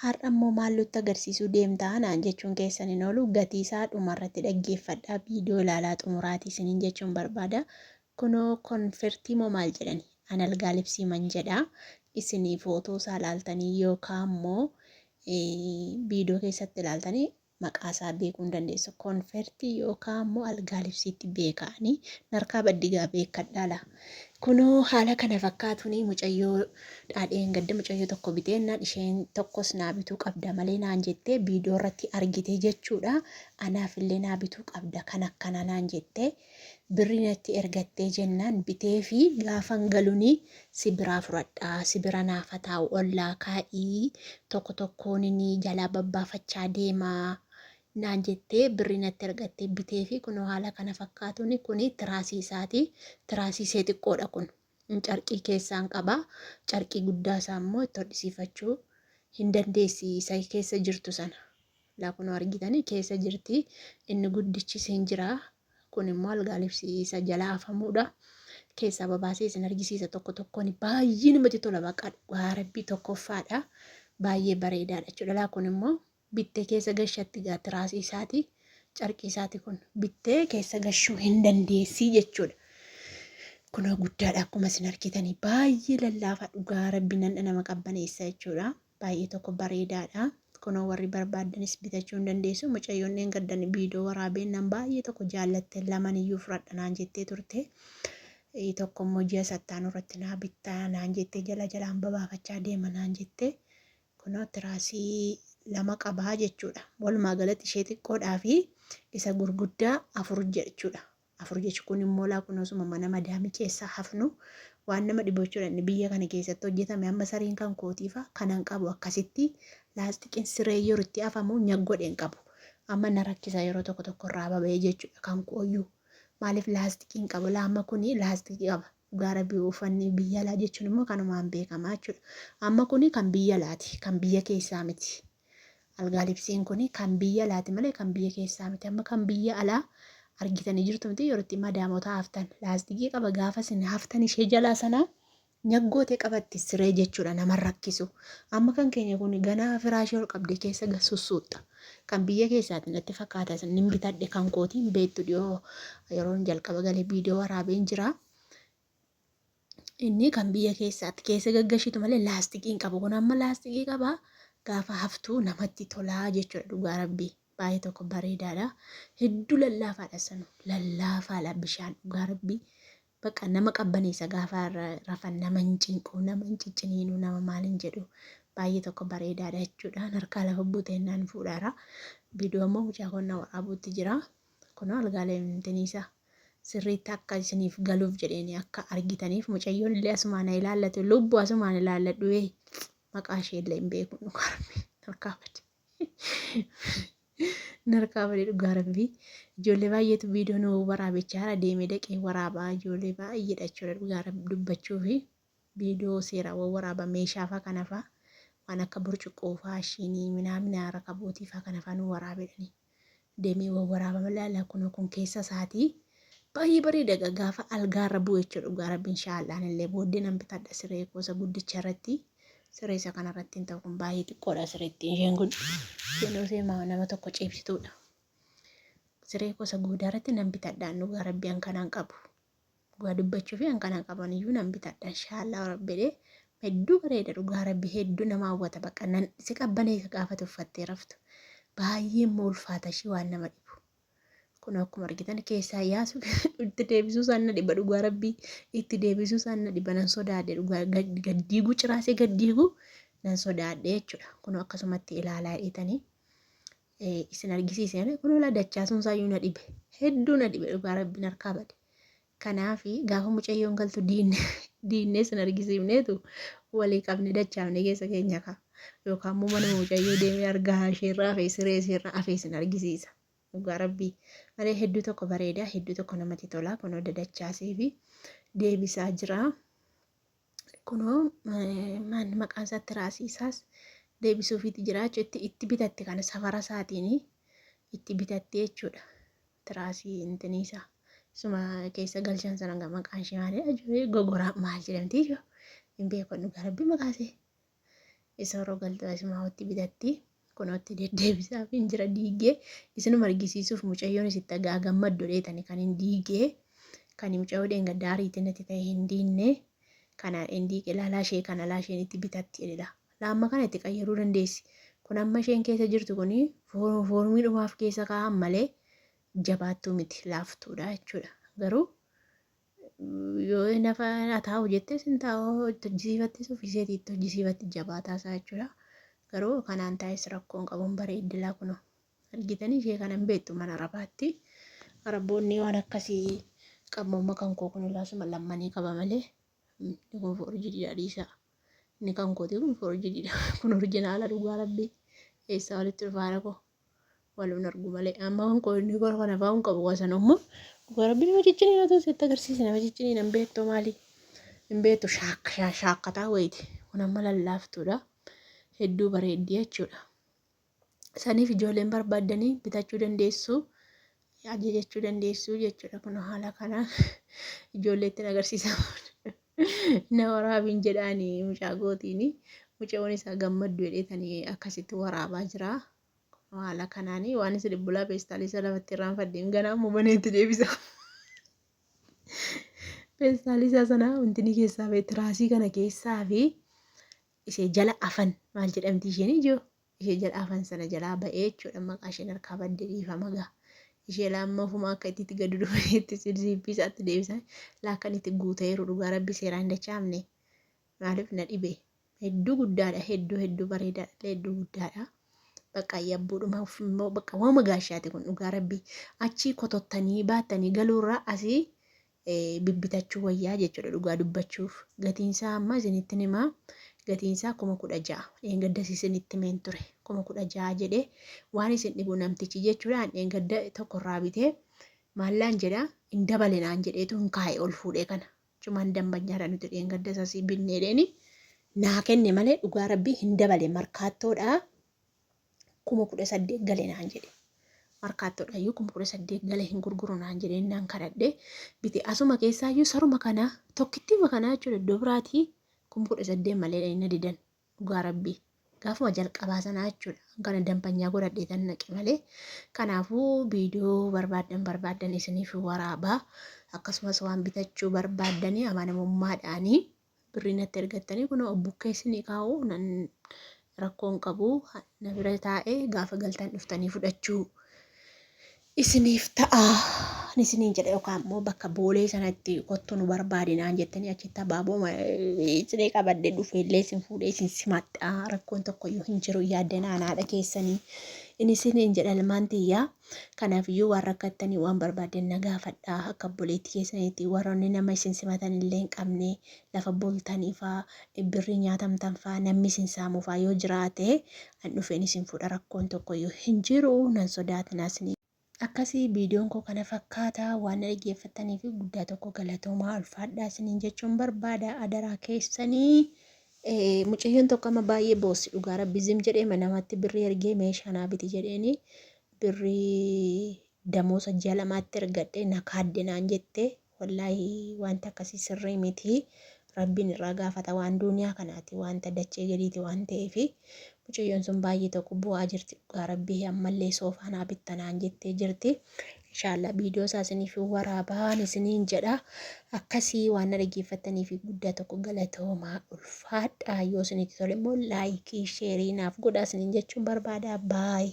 Har'a immoo maal nutti agarsiisuu deemtaa naan jechuun keessan hin oolu. Gatii isaa dhumarratti dhaggeeffadhaa. Viidiyoo ilaalaa xumuraatii isiniin jechuun barbaada. Kunoo konfertii moo maal jedhani? An algaa libsii man jedha. Isinii footoo isaa ilaaltanii yookaan immoo viidiyoo keessatti ilaaltanii maqaa isaa beekuu hin dandeessu. Konfertii yookaan immoo algaa libsiitti beekaanii narkaa baddigaa beekadhaa laa. Kunoo haala kana fakkaatuun mucayyoo dhaadheen gadda mucayyoo tokko biteennaan isheen tokkos naa bituu qabda malee naan jettee viidiyoo irratti argite jechuudha. Anaaf illee naa bituu qabda kan akkanaa naan jettee birrii natti ergattee jennaan biteefi gaafan galuni si biraa fudhadhaa si bira naafa taa'u ollaa kaa'ii tokko tokkoonini jalaa babbaafachaa deemaa naan jettee birrii natti ergattee biteefi kunoo haala kana fakkaatuuni kuni tiraasii isaati tiraasii isee xiqqoodha kun carqii keessaan qaba carqii guddaa isaa immoo itti hodhisiifachuu hin dandeessi isa keessa jirtu sana laa kunoo argitanii keessa jirti inni guddichis hin jira kun immoo algaa libsii isa jala afamuudha keessaa babaasee isin argisiisa tokko tokkoon baay'ee namatti tola baqa dhugaa rabbii tokkoffaadha baay'ee bareedaadha jechuudha laa kun immoo bittee keessa gashatti gaa tiraasii isaati carqii isaati kun bittee keessa gashuu hin dandeessii jechuudha. Kunoo guddaadha akkuma isin argitanii baay'ee lallaafaa dhugaa rabbi nan nama qabbaneessa jechuudha. Baay'ee tokko bareedaadha. Kunoo warri barbaaddanis bitachuu hin dandeessu. Mucayyoon dheengaddan viidiyoo waraabeennan baay'ee tokko jaallatte laman iyyuu fudhadha naan jettee turte. Tokko immoo ji'a sattaanu irratti naa bittaa naan jettee jala jalaan babaafachaa deema naan jette. Kunoo tiraasii lama qabaa jechuudha. Walumaa galatti ishee xiqqoodhaa fi isa gurguddaa afur jechuudha. Afur jechuun kun immoo laa kun osuma mana madaamii keessa hafnu waan nama dhibu jechuudha. Inni biyya kana keessatti hojjetame amma sariin kan kootiifa kanan qabu akkasitti laastiqiin siree yeroo itti afamu nyaggodhe hin qabu. Amma na rakkisa yeroo tokko tokko irraa baba'ee jechuudha kan kooyyuu. Maaliif laastikii hin qabu? Laa amma kuni laastikii qaba. Dhugaa rabbii uffanni biyya alaa jechuun immoo kanumaan beekamaa jechuudha. Amma kuni kan biyya alaati, kan biyya keessaa miti. Algaa libsiin kuni kan biyya alaati malee kan biyya keessaa miti. Amma kan biyya alaa argitanii jirtu miti yeroo itti madaamota haftan. Laastikii qaba gaafa isin haftan ishee jalaa sanaa nyaggootee qabatti siree jechuudha nama rakkisu. Amma kan keenya kun ganaa firaashii ol qabdee keessa sussuuxxa. Kan biyya keessaati natti fakkaata isin bitadhe kan kootiin beektu dhiyoo yeroon jalqaba galee viidiyoo waraabeen jira. Inni kan biyya keessaatti keessa gaggashitu malee laastikii hin qabu. Kun amma laastikii qaba. Gaafa haftuu namatti tolaa jechuudha dhugaa rabbii. Baay'ee tokko bareedaadha. Hedduu lallaafaadha sanu. Lallaafaadha bishaan dhugaa rabbii. Bakka nama qabbaneessa gaafa rafan nama hin cinqu, nama hin cicciniinu, nama maal hin jedhu. Baay'ee tokko bareedaadha jechuudha. Harkaa lafa buuteennaan fuudhaara. Viidiyoo immoo mucaa konna waraabuutti jira. Kunoo algaalee intiniisa sirriitti akka isiniif galuuf jedheeni akka argitaniif mucayyoon illee asumaan haa ilaallatu lubbu asumaan ilaalladhu ee maqaa ishee illee hin beeku dhugaa rabbii narkaa bade narkaa bade dhugaa rabbii ijoollee baay'eetu viidiyoo nu waraabichaa deemee dhaqee waraabaa ijoollee baay'eedha jechuudha dhugaa rabbii dubbachuu fi viidiyoo seeraan wawwaraaba meeshaa faa kana faa waan akka burcuqqoo faa shinii minaaminaa rakabootii faa kana faa nu waraabedhanii deemee wawwaraaba malee alaa kunoo kun keessa isaatii baay'ee bareeda egaa gaafa algaarra bu'e jechuudha dhugaa rabbi inshaallaan illee booddee nan bitadha siree koosa guddicha irratti siree isa kana irratti hin ta'u kun baay'ee xiqqoodha sireetti isheen kun isheen osoo nama tokko ciibsituudha siree koosa guddaa irratti nan bitadhaan dhugaa rabbi an kanaan qabu. Dhugaa dubbachuufi an kana qaban iyyuu nan bitadha inshaallah rabbi jedhee hedduu bareeda dhugaa rabbi hedduu nama hawwata bakka nan si qabbaneessa gaafa tuffattee raftu baay'ee immoo ulfaata ishii waan nama dhibu kun akkuma argitan keessaa yaasu itti deebisuu isaan na dhiba dhugaa rabbii itti deebisuu isaan na dhiba nan sodaadhe dhugaa gaddiiguu ciraasee gaddiiguu nan sodaadhe jechuudha kun akkasumatti ilaalaa dheetanii isin argisiise kun ola dachaasuun isaayyuu na dhibe hedduu na dhibe dhugaa rabbiin harkaa bade kanaaf gaafa mucayyoon galtu diinne diinnee isin argisiifneetu walii qabne dachaafne keessa keenya kaa yookaan immoo mana mucayyoo deemee argaa isheerraa hafe siree isheerraa hafe isin argisiisa dhugaa rabbii malee hedduu tokko bareeda hedduu tokko namatti tola kunoo dadachaasee fi deebisaa jira. Kunoo maan maqaan isaa tiraasii isaas deebisuufiitti jira jechuudha. Itti bitatte kana safara isaatiin itti bitatte jechuudha. Tiraasii intinii isaa. Isuma keessa galchan sana egaa maqaan ishee maali? Ajoollee gogoraa maal jedhamti ijoo? Hin beeku dhugaa rabbi maqaa ishee. Isa yeroo galtu asumaatti bitatti. Kunootti deddeebisaaf hin jira diigee. Isinuma argisiisuuf mucayyoon isitti dhagaa gammaddu dheetani kan hin diigee. Kan mucayyoo dheengaddaa ariitiin natti ta'e hin diinne. Kana hin diige laalaa ishee kana laa isheen itti bitatti jedhedha. Laamma kana itti qayyaruu dandeessi. Kun amma isheen keessa jirtu kun foormii dhumaaf keessa kaa'an malee jabaattuu miti, laaftuudha jechuudha. Garuu yoo nafa taa'u jettes hin taa'u, itti hojjisiifattis ofiiseetii itti hojjisiifatti jabaataa isaa jechuudha. Garuu kanaan taa'es rakkoon qabuun bareeddilaa kunoo. Argitanii ishee kana hin beektu mana Arabaatti. Araboonni waan akkasii qabu amma kan koo kun laasuma lammanii qaba malee. Inni kun foorjiidha dhiisaa. Inni kan kooti kun foorjiidha. Kun orjinaala dhugaa rabbii. Eessaa walitti dhufaara koo. Waluun argu malee. Amma kan koo inni koo kana fa'aa hin qabu wasan ammoo. Dhugaa rabbii nama cicciniin otoo sitti agarsiise nama cicciniin hin beektu maali? Hin beektu shaakkataa wayiiti. Kun amma lallaaftuudha. Hedduu bareeddi jechuudha. Saniif ijoolleen barbaaddanii bitachuu dandeessu, ajajachuu dandeessu jechuudha. Kun haala kanaan ijoolleetti agarsiisa. Na waraabiin jedhaani mucaa gootiini. Mucayoon isaa gammaddu jedheetanii akkasitti waraabaa jira. Haala kanaan waan isin bulaa peestaalii isa lafatti irraanfadheen ganaa immoo baneetti deebisa. Peestaalii isaa sana wanti inni keessaa ba'e tiraasii kana keessaa fi ishee jala afan maal jedhamti isheen ijoo ishee jala afan sana jalaa ba'ee jechuudha. Maqaa isheen harkaa badde, dhiifama gaa. Ishee laamma ofuma akka itti gadi dhufeetti ziippii isaatti deebisan laakkan itti guuteeru. Dhugaa rabbi seeraan hin dachaafne, maaliif na dhibe. Hedduu guddaadha, hedduu hedduu bareedaadha, hedduu guddaadha. Bakka yabbuudhuma immoo bakka waama gaashaati kun. Dhugaa rabbi achii kotottanii baattanii galuurraa asii bibbitachuu wayyaa jechuudha dhugaa dubbachuuf. Gatiinsaa amma isinitti himaa, gatiinsaa 16,000. Dheengaddas isinitti himeen ture, 16,000 jedhee. Waan isin dhibu namtichi jechuudha, an dheengadda tokkorraa bitee maallaan jedha, hin dabale naan jedheetu hin kaa'e ol fuudhee. Kana cumaan dambanyaadha nuti dheengaddas asii binneedheeni naa kenne malee dhugaa rabbii hin dabale. Markaattoodhaa 18,000 gale naan jedhe. Markaattoodha iyyuu 18,000 gale hin gurguru naan jedhee naan kadhadhe bite. Asuma keessaayyuu saruma kana tokkittiima kanaa jechuudha, iddoo biraatii 18,000 malee na didan dhugaa rabbii. Gaafuma jalqabaa sanaa jechuudha. Kana dambanyaa godhadhee tan naqe malee. Kanaafuu viidiyoo barbaaddan barbaaddan isiniif waraabaa. Akkasumas waan bitachuu barbaaddanii amanamummaadhaanii birrii natti ergattanii kun bukkee isinii kaa'u nan rakkoon qabu, na bira taa'ee gaafa galtan dhuftanii fudhachuu isiniif ta'a isiniin jedha. Yookaan immoo bakka boolee sanatti kottu nu barbaadinaan jettanii achitti abaaboo isinii qabadhe dhufeellee isin fuudhee isin simadha, rakkoon tokkoyyuu hin jiru, yaaddanaa haadha keessanii inni isiniin jedha ilmaan tiyyaa. Kanaafiyyuu waan rakkattanii waan barbaaddan na gaafadhaa akka obboleettii keessaniitti. Warroonni nama isin simatan illee hin qabne, lafa bultanii faa, birrii nyaatamtan faa, namni isin saamu faa yoo jiraate, an dhufeen isin fuudha, rakkoon tokkoyyuu hin jiru, nan sodaatinaa isin. Akkasii viidiyoon koo kana fakkaata. Waan na dhaggeeffattanii fi guddaa tokko galatoomaa, ulfaadhaa isiniin jechuun barbaada adaraa keessanii. Mucayyoon tokko amma baay'ee boossi dhugaa rabbi. Zim jedhee namatti birrii ergee meeshaa naa biti jedheeni, birrii damoosa ji'a lamaatti ergadhe na kaadde naan jette. Wallaahi wanta akkasii sirrii miti. Rabbiin irraa gaafata, waan duuniyaa kanaati, wanta dachee gadiiti waan ta'eefi. Mucayyoon sun baay'ee tokko bu'aa jirti dhugaa rabbii. Ammallee soofaa naa bitta naan jettee jirti. Inshaallah viidiyoo isaa isiniif waraabaan isiniin jedha. Akkasii waan na dhaggeeffattanii fi guddaa tokko galatoomaa, ulfaadhaa. Yoo isinitti tole immoo laayikii sheerii naaf godhaa isiniin jechuun barbaada. Baay.